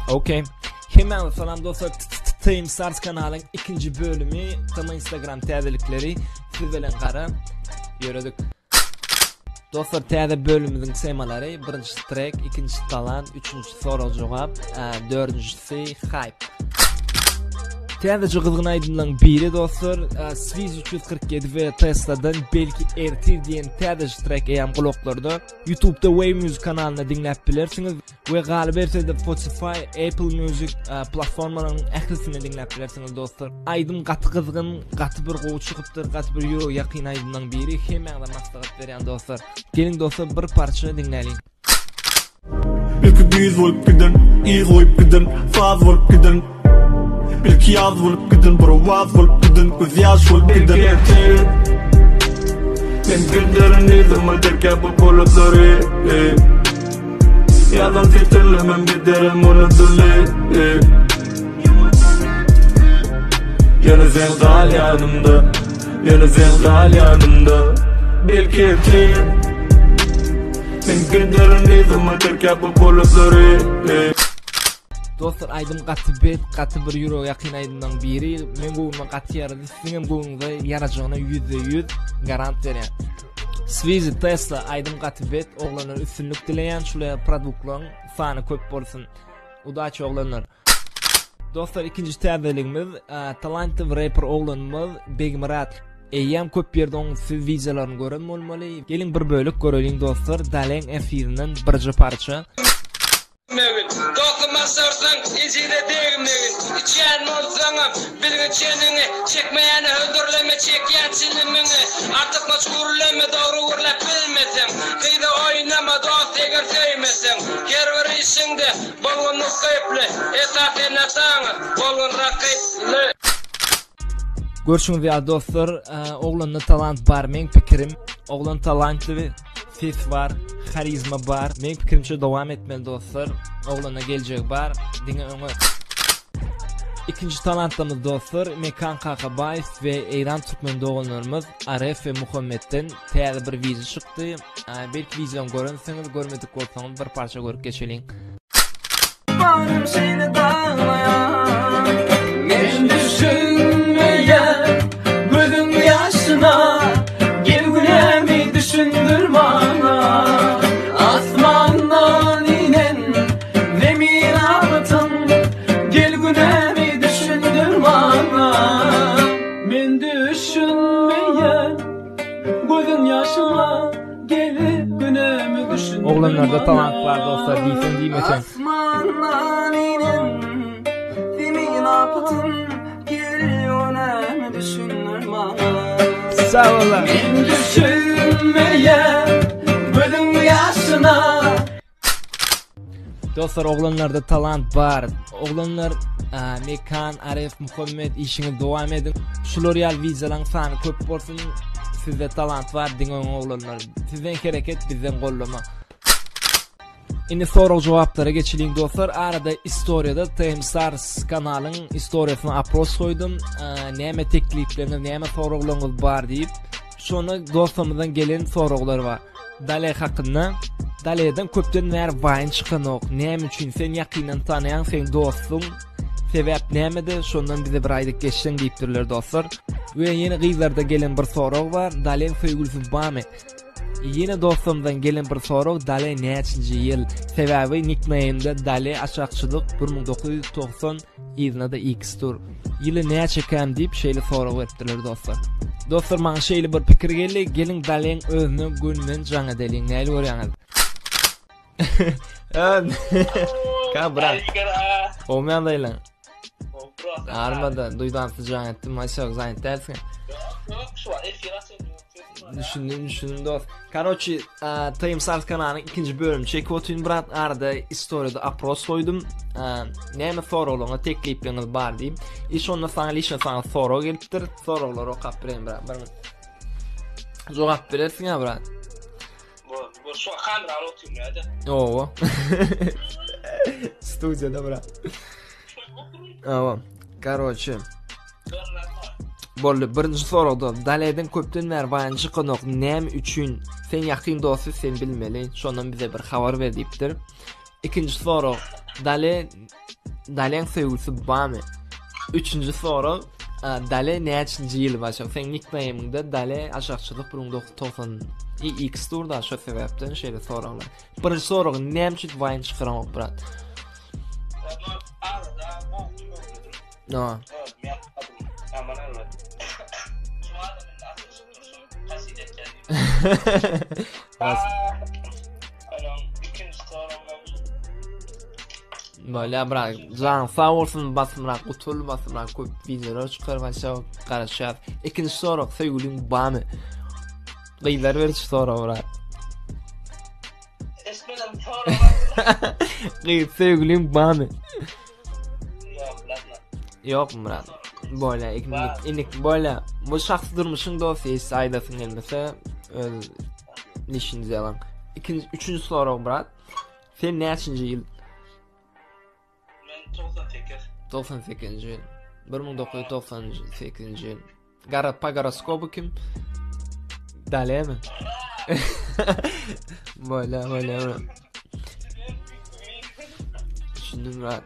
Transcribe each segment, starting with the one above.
Okey. Hemmäňize salam dostlar. Team Stars kanalyň ikinji bölümi, TM Instagram täzelikleri siz bilen gara ýöredik. Dostlar täze bölümimiziň temalary birinji trek, ikinji talant, üçünji sorag jogap, dördünjisi hype. Täzeje gyzgyn aýdymlaryň biri dostlar, Swiz 347 we Tesla'dan belki ertir diýen täzeje trek eýýäm gulaklarda. YouTube'da Wave Music kanalynda diňläp bilersiňiz we galyberse-de Spotify, Apple Music e, platformalarynyň ählisinde diňläp bilersiňiz dostlar. Aýdym gaty gyzgyn, gaty bir gowy çykypdyr, gaty bir ýürege ýakyn aýdymlaryň biri. Hemmäňize maslahat berýän dostlar. Geliň dostlar bir parça diňläliň. Ilki güýz bolup giden, yz goýup giden, saz bolup giden. Ilki ýaz bolup giden, bir owaz bolup giden, göz ýaş bolup giden. Ertir Men giderin yzyma terk bu bulutlary Ýazan setirlemem giderim unudyly Ýöne sen gal ýanymda Ýöne sen gal ýanymda Belki ertir Men giderin yzyma terk bu bulutlary Dostlar aýdym gaty bet, gaty bir ýürege ýakyn aýdymlaryň biri. Men göwnüme gaty ýarady. Siziň hem göwnüňize ýarajagyna %100 garant berýän. Swizi Tesla aýdym gaty bet. Oglanlar üstünlik dileýän. Şular produktlaryň sany köp bolsun. Udaçi oglanlar. Dostlar ikinji täzeligimiz talantly rapper oglanymyz Begmyrat. Eýýäm köp ýerde oň siz wideolaryny gören bolmaly. Geliň bir bölek göreliň dostlar. Daleň efirinden birje parça. Megin. Dostum başarsaň, ejize degmegin. Içýän bolsaňam, bilgin çeniňi. Çekmeýäne hödürleme çekýän çilimiňi. Artykmaç gürleme, dogry gürläp bilmeseň. Gyza oýnama dost eger söýmeseň. Her bir işiňde bolgun ukyply. Esas ene-ataňa bolgun rakyply. Görşüňiz ýaly dostlar, oglanda talant bar meň pikirim. Oglan talantly. Ses bar, harizma bar. Meň pikirimçe dowam etmeli dostlar. Oglanda geljegi bar. Diňe öňe. Ikinji talantlymyz dostlar Mekan Kakabaýew we Eýran türkmen doganlarymyz Aref we Muhammetden täze bir wideo çykdy. Belki wideony görensiňiz, görmedik bolsaňyz bir parça görüp geçeliň. Barym şeýle daglaýan Men düşünmeýän Gözüň ýaşyna Gel günämi düşündir maňa Asmandan inen Zemin abatyn Gel günämi düşündir maňa Men düşünmeýän Gözüň ýaşyna Oglanlarda talant bar dostlar diýseň diýmeseň. Asmandan inen zemin apatyn gel ýönäme düşündir maňa. Sag bola. Men düşünmeýän gözüň ýaşyna. Dostlar oglanlarda talant bar. Oglanlar Mekan, Arif, Muhammed işiňizi dowam ediň. Şular ýaly wideolaryň sany köp bolsun. Sizde talant bar, diňe öňe oglanlar. Sizden hereket, bizden gollama. Indi sorag jogaplara geçeliň dostlar. Arada istoriýada TM Stars kanalyň istoriýasyna opros goýdum. Näme teklipleriňiz, näme soraglaryňyz bar diýip. Şonda dostlarymyzdan gelen soraglar bar. Dale hakynda Daleden köpden bäri waýn çykanok. Näme üçin sen ýakyndan tanaýaň seň dostuň. Sebäp nämede şondan bize bir aýdyp geçseň diýipdirler dostlar. We ýene gyzlarda gelen bir sorag bar. Daleň söýgülisi barmy? Ýene dostlarymyzdan gelen bir sorag Dale näçinji ýyl? Sebäbi nikneýmde Dale aşakçylyk 1990 Yzyna-da X dur. Ýyly näçekäm diýip şeýle sorag beripdirler dostlar. Dostlar maňa şeýle bir pikir geldi. Geliň Daleň özüne gönüden jaň edeliň. Näli görýäňiz? Ka brat. Gowmy ýagdaýlaň? Armada duýdansyz jaň etdim. Aýşa zaýat dälsiň. Ýok, şu wagt efir açyp Düşündim, düşündim dost. Karoçi, TM Stars kanalynyň ikinji bölümi çekip otyryn brat. Arada istoriýada opros goýdum. Näme soraglaryňyz, teklipleriňiz bar diýip. I şonda saňa lişen saňa sorag gelipdir. Soraglary okap bereýin brat. Bir minut. Jogap berersiň ha brat. Bu, bu şu kamera alyp otyryn ýa-da. Owa. Studiýada brat. Owa. Karoçi. Boldy. Birinji soragda Daleden köpden bäri baýan çykanok. Näme üçin? Sen ýakyn dosty sen bilmeli. Şondan bize bir habar ber diýipdir. Ikinji sorag, Dale Daleň söýgülisi barmy? Üçünji sorag, Dale näçinji ýyl başa? Seň nickname'iňde Dale aşakçylyk 1990 iX dur da şo sebäpden şeýle soraglar. Birinji sorag, näme üçin Vine çykaramok brat? No. Böyle bırak. Can sağ olsun basımrak gutul basımrak köp videolar çykar başa garaşýar. Ikinji sorag söýgüliň barmy? Gyzlar beriş sorag bırak. Eşitmedim sorag. Gyz söýgüliň barmy? Ýok, bilemem. Ýok Murat. Bolýa, ikinji inik bolýa. Bu şahsy durmuşyň dosty, hiç aýdasyň gelmese öz nişinizi ýalan. Ikinji, üçünji sorag brat. Sen näçinji ýyl? Men 98. 98-nji ýyl. 1998-nji ýyl. Gara pa goroskopu kim? Dalemi? Bolýa, bolýa. Düşündim brat.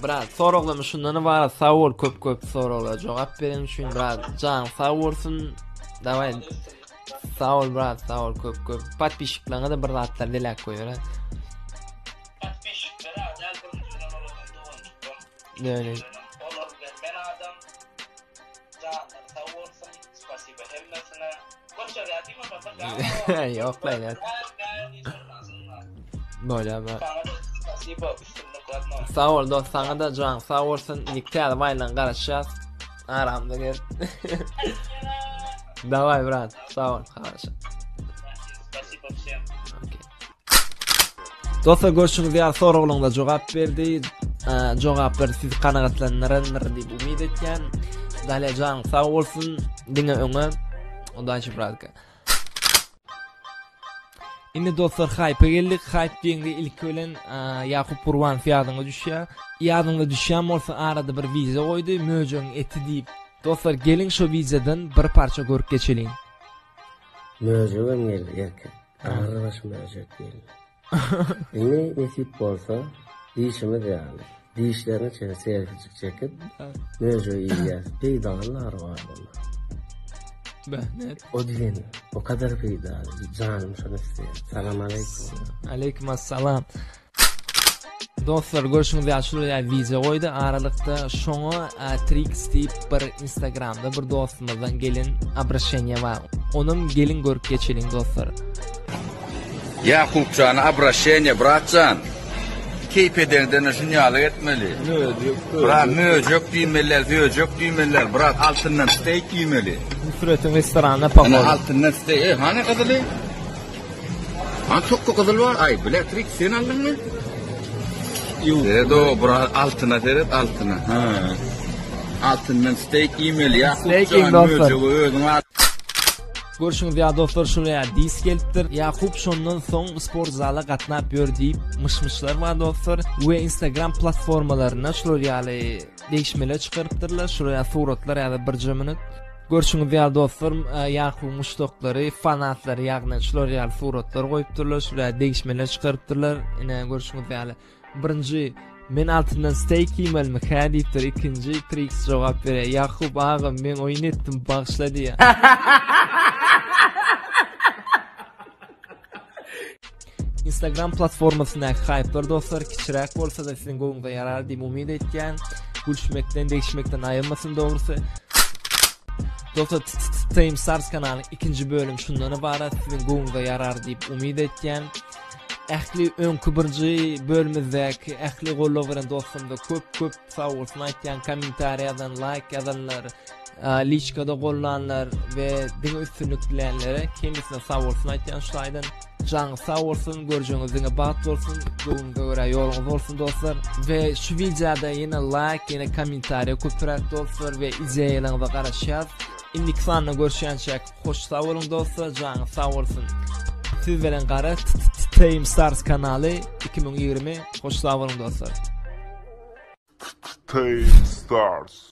Brat, soraglarym şundan ybarat. Sag bol köp köp soraglara jogap beren üçin brat. Jan sag bolsun. Daway. Sag bol brat, sag bol köp köp. Podpisçikleriňe de bir zatlar diläp goýber. Podpisçiklere däl birinjiden olardan doganjykdan. Näme? Olar bilen men adam. Janlary sag bolsun. Spasiba hemmesine. Goçarýar diýme baba. Ýok lan. Bolýar brat. Saňa da spasiba üstünlik radno. Sag bol dost saňa da jan sag bolsun. Indi täze baýlan garaşýas. Aramda gel. Daway brat. Sag bol. Halaşa. Spasiba всем. Okey. Dostlar görşüňiz ýaly soraglaryňyza jogap berdi. Jogaplar sizi kanagatlandyrandyr diýip umyt etýän. Dalya janyň sag bolsun. Diňe öňe. Udaçi bratka. Indi dostlar haýpa geldik. Haýp diýende ilki bilen Ýakup Gurbanow ýadyňa düşýär. Ýadyňda düşýän bolsa arada bir wideo goýdy, möjegiň eti diýip. Dostlar geliň şo wideodan bir parça görüp geçeliň. Möjegem geldi erkek. Garrybaş möjek geldi. Indi nesip bolsa, diýşimiz ýaly, dişlerini çenli selfijik çekip, möjegi iýýäs. Peýdaly nary bar bunda. Bähnet. O diýen, o kadar peýdaly. Janym şony isleýär. Salam aleýkum. Aleýkum assalam. Dostlar görşüňiz ýaly şular ýaly wideo goýdy aralykda şoňa Trix diýip bir Instagramda bir dostumyzdan gelen obraşeniýe bar. Onam gelin görüp geçeliň dostlar. Ýakupjana obraşeniýe bratjan. Keýp edeňde şun ýaly etmeli. Möjek. Brat möjek diýmeliler, zöjek diýmeliler. Brat altyndan steýk iýmeli. Nusretiň restoranyna pahod. Altyndan steýk. Ey, hany gyzyly? Hany tokga gyzyl bar? Aý, bile trik sen aldyňmy? Ýok. Seret o, brat altyna seret, altyna. Ha. Altyndan steýk iýmeli. Steýk Ýakupjan iýiň dostlar. möjegi özüň al. Görşüňiz ýaly dostlar şuraya dis gelipdir. Ýakup şondan soň sport zala gatnap ýör diýip myş-myşlar bar dostlar we Instagram platformalarynda şular ýaly degişmeler çykarypdyrlar. Şuraya suratlar ýa-da birje minut. Görşüňiz ýaly dostlar Ýakubyň muşdaklary, fanatlary ýagny şular ýaly suratlar goýupdyrlar, şular ýaly degişmeler çykarypdyrlar. Ine görşüňiz ýaly birinji men altyndan steýk iýmelimi hä diýipdir, ikinji Trix jogap berýär. Ýakup agam men oýun etdim bagyşla diýýär. Instagram platformasyndaky haýplar dostlar kiçiräk bolsa-da siziň göwnüňize ýarar diýip umyt etýän. Gülüşmekden, degişmekden aýyrmasyn dogrusy. Dostlar Tame Stars kanalynyň ikinji bölüm şundan ybarat. Siziň göwnüňize ýarar diýip umyt etýän. Ähli öňki birinji bölümimizdäki ähli goldaw beren dostlarymyza köp köp sag bolsun aýtýan, kommentariý ýazan, laýk ýazanlar, liçkada gollanlar we diňe üstünlik dilänlere hemmesine sag bolsun aýtýan şu taýdan. Janyňyz sag bolsun, görjegiňiz diňe bagt bolsun, göwnüňize görä ýoluňyz bolsun dostlar. We şu wideoda ýene laýk, ýene kommentariýa köpüräk dostlar we ideýalaryňyza garaşýas. Indiki sanda görüşýänçäk hoş sag boluň dostlar, janyňyz sag bolsun. Siz bilen Gara Tame Stars kanaly 2020 hoş sag boluň dostlar. Tame Stars.